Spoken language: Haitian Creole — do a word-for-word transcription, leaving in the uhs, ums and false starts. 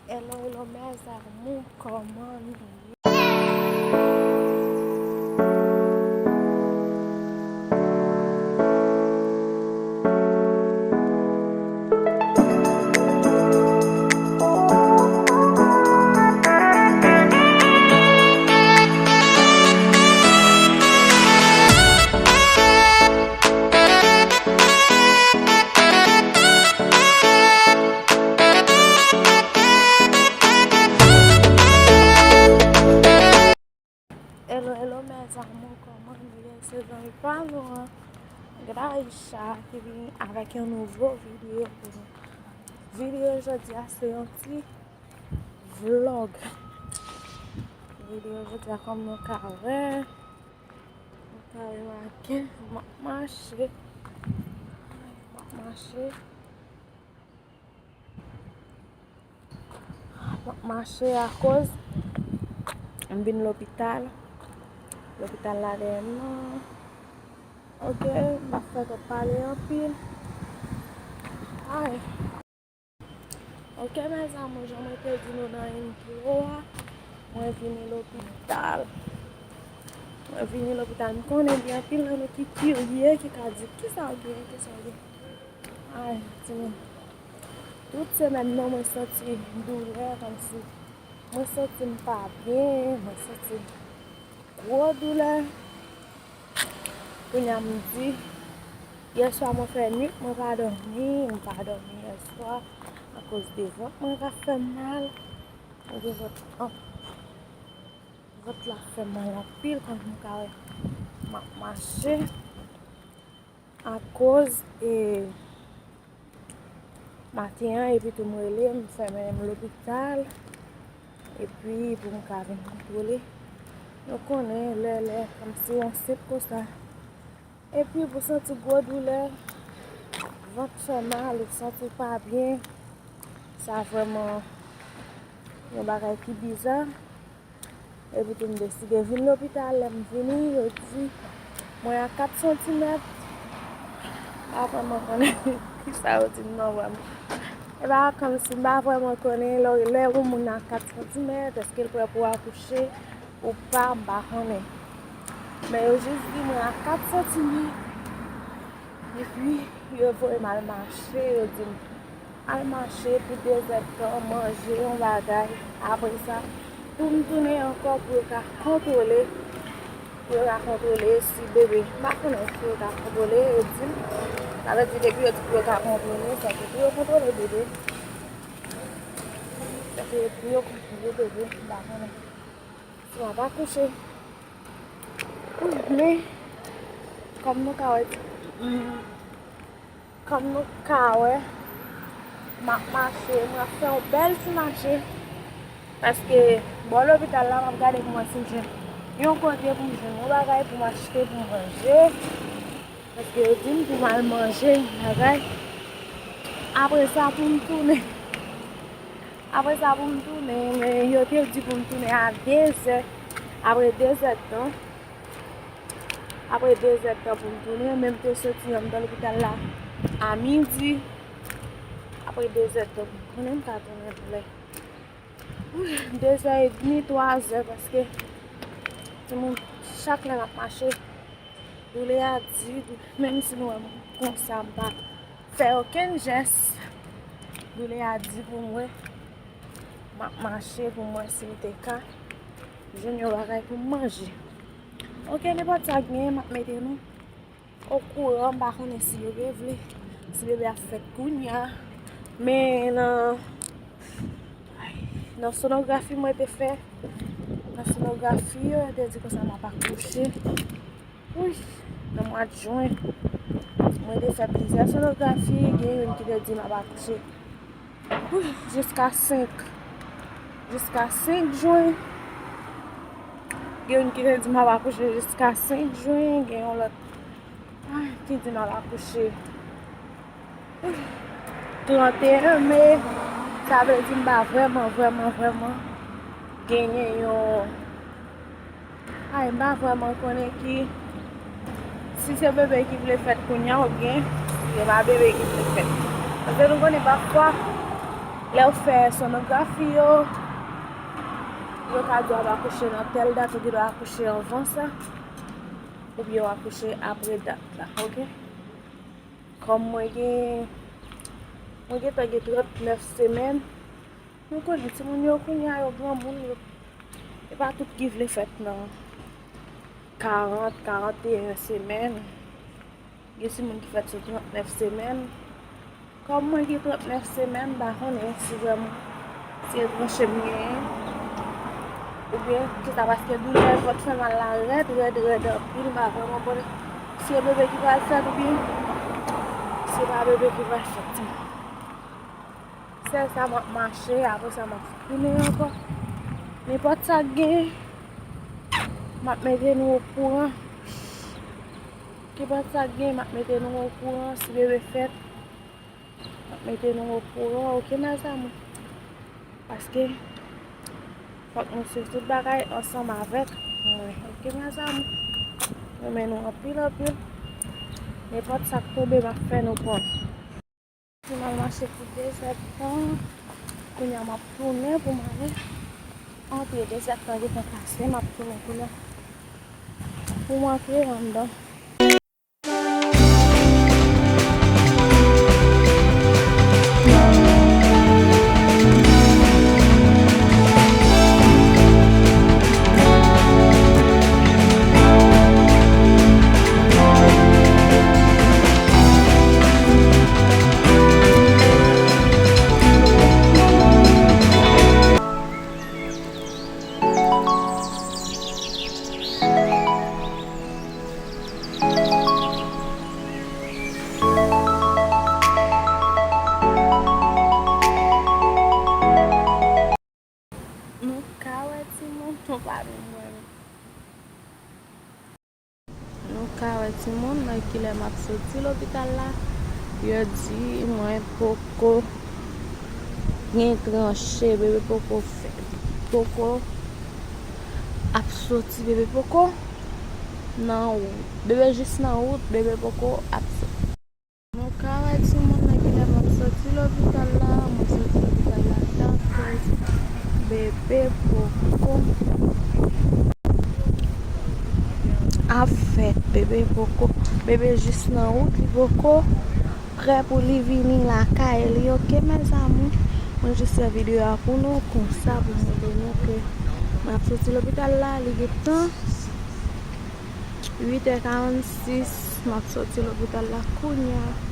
Hello, hello, mes amours, kòman nou ye? Hello, hello, mes amours, kòman nou ye? Se zanmi pa nou an, Graisha, ki vin avèk yon nouvo videyo pou nou. Videyo jodi a se yon ti vlog. Videyo jodi a, kòm nou ka wè, nou ka remake, m ap mache, m ap mache. M ap mache akoz m vin lopital. Lopital la dèyè m nan. Ok, m pa fè twòp pale anpil. Ay. Ok, mes amours, jan mwen te di nou nan intro a, mwen vini lopital. Mwen vini lopital. M konnen gen anpil nan nou ki kirye, ki ka di, "Kisa w gen? Kisa w gen?" Ay, timoun. Tout semèn nan, mwen santi doulè, kòmsi mwen santi m pa byen, mwen santi gwo doulè. Kounye a, m di, yèswa mwen fè nwit, mwen pa dòmi, m pa dòmi yèswa, akoz de vant mwen ka fè m mal. Mwen gen vant, vant la fè m mal anpil, kòm nou ka wè, m ap mache. Akoz, e, maten an, epi tou m rele, m fè mennen m lopital, epi pou m ka vin kontwole. Nou konnen, lè, lè, kòmsi w ansent konsa. Epi pou santi gwo doulè, vant fè mal, ou santi w pa byen, sa vrèman yon bagay ki biza. Epi tou m deside vin lopital, lè m vini, yo di mwen a kat santimèt. M pa vrèman konnen kisa yo di m nan vrèman. E pa kòmsi m pa vrèman konnen lè, lè yon moun a kat santimèt, èske l prè pou akouche ou pa, m pa konnen. Men yo jis di mwen a kat santimèt. Epi yo voye m al mache, yo di m al mache pou de zèdtan, manje yon bagay. Apre sa, pou m tounen ankò pou yo ka kontwole, pou yo ka kontwole si bebe, m pa konnen si yo ka kontwole, yo di m. Sa vle di depi yo di pou yo ka kontwole, sa vle di pou yo kontwole bebe. Sa vle di pou yo kontwole bebe, m pa konnen si m ap akouche. Men, kòm nou ka wè, Kòm nou ka wè, m ap mache, m ap fè yon bèl ti mache. Paske bò lopital la, m ap gade pou m wè si m jwenn yon kote pou m jwenn yon bagay pou m achte pou m manje. Paske yo di m pou m al manje yon bagay. Apre sa, pou m tounen. Apre sa, pou m tounen, men yo te di pou m tounen a de zè. Apre de zèdtan. Apre de zèdtan pou m tounen, men m te soti anndan lopital la a midi. Apre de zèdtan pou m tounen, m ka tounen lè de zè edmi, twa zè, paske timoun, chak lè m ap mache, doulè a di, menm si nou wè m konsa, m pa fè okenn jès, doulè a di pou mwen, m ap mache pou m wè si m te ka jwenn yon bagay pou m manje. Ok, nenpòt sa k genyen, m ap mete nou okouran, m pa konnen si yo te vle, si bebe ap fèt kounye a. Men nan, nan sonografi mwen te fè, nan sonografi yo, yo te di konsa m ap akouche. Wi, nan mwa jen, mwen te fè plizyè sonografi, gen youn ki te di m ap akouche. Wi, jiska senk. Jiska senk jen. Gen youn ki te di m ap akouche jiska senk jen. Gen yon lòt, ah, ki di m ap akouche, wi, tranteyen me. Sa vle di m pa vrèman, vrèman, vrèman genyen yon Ay, m pa vrèman konnen ki, si se bebe ki vle fèt kounye a oubyen si se pa bebe ki vle fèt. Paske nou konnen pafwa, Lè w fè sonografi yo, yo ka di w ap akouche nan tèl dat, ou gen dwa akouche anvan sa, oubyen w akouche apre dat la, oke? Kòm mwen gen, mwen gentan gen trannèf semèn, nou konnen timoun yo kounye a yo granmoun, yo, e pa tout ki vle fèt nan karant, karanteyen semèn. Gen timoun ki fèt sou trannèf semèn. Kòm mwen gen trannèf semèn, m pa konnen si vrèman se tranche m genyen. Oubyen, se ta paske doulè vant fè mal la rèd, rèd, rèd anpil, m pa vrèman konnen si e bebe ki pral fèt oubyen si e pa bebe ki pral fèt. Sèl sa m ap mache, apre sa m ap tounen ankò. Nenpòt sa k genyen, m ap mete nou okouran. Nenpòt sa k genyen, m ap mete nou okouran. Si bebe fèt, m ap mete nou okouran, oke, mes amours? Paske fòk nou swiv tout bagay ansanm avèk mwen, oke, mes amours? Renmen nou anpil, anpil. Nenpòt sa k tonbe, m ap fè nou konnen. Si m al mache pou dezèdtan, kounye a m ap tounen pou m ale antre. Dezèdtan gentan pase, m ap tounen kounye a pou m antre anndan. Nou ka wè timoun, nou pa menm wè l. Nou ka wè timoun nan kilè m ap soti lopital la. Yo di mwen poko gen tranche, bebe poko fè, poko ap soti, bebe poko nan wout. Bebe jis nan wout, bebe poko ap soti. Nou ka wè timoun nan kilè m ap soti lopital la. Mwen soti lopital la tafèt. Bebe poko ap fèt. Bebe poko. Bebe jis nan wout, li poko prè pou li vini lakay li, oke, mes amours? Mwen jis fè videyo a pou nou, konsa pou montre nou ke m ap soti lopital la, li gentan uit è karannsis, m ap soti lopital la kounye a.